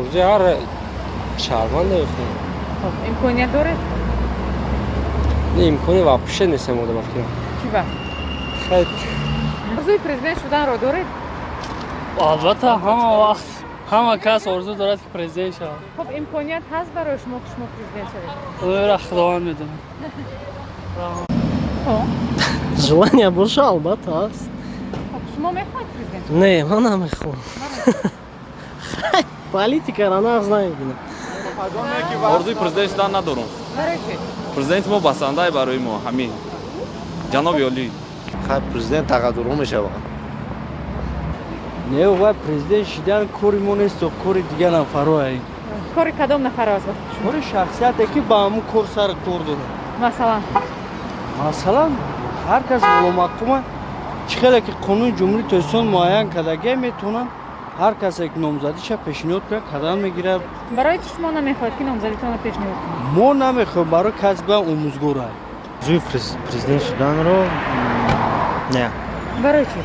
Орзуи ҳар шаҳрванд. Хоб, имконият доред? Не, имкони вообще нест, мода ба фикрам. Чӣ ба? Хай. Орзуи президент шуданро доред? Албатта, ҳама вақт ҳама кас орзу дорад, ки президент шавад. Хоб, имконият ҳаст барои шумо, ки шумо президент шавед? Ӯра Худованд медонад. Хоб. Желание боша, албатта, ҳаст. Хоб, шумо мехоҳед президент шавед? Не, ман намехоҳам. Политикара нағз намебинам. Орзуи президент шудан надорам. Барои чӣ? Президенти мо басандай барои мо, ҳамин ҷаноби олӣ. Хай, президент тақаддуру мешавад. Не, вай президент шидан кори мо несту, кори дигар нафароа. Кори кадом нафар аст? Кори шахсияте, ки ба ҳамун кор сари кор дорад. Масалан? Масалан, ҳар кас боломақома, чӣ хеле ки қонуни Ҷумҳурии Тоҷикистон муайян кардагия, метавонанд ҳар касе ки номзадиша пешниҳод кунад, кардан мегирад. Барои чӣ шумо намехоҳед, ки номзадитонро пешниҳод кунед? Мо намехоҳем, барои касба омӯзгора. Орзуи президент шуданро не. Барои чӣ?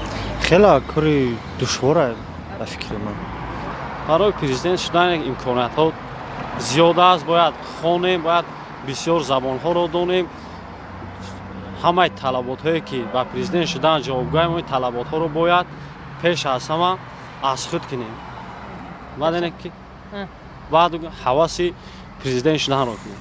Хеле кори душвора ба фикри ман. Барои президент шудан имкониятҳо зиёд аст. Бояд хонем, бояд бисёр забонҳоро донем. Ҳамаи талаботҳое, ки ба президент шудан ҷавобгӯям, талаботҳоро бояд пеш аз ҳама аз худ кунем, баъд ки баъд ҳаваси президент шуданро кунем.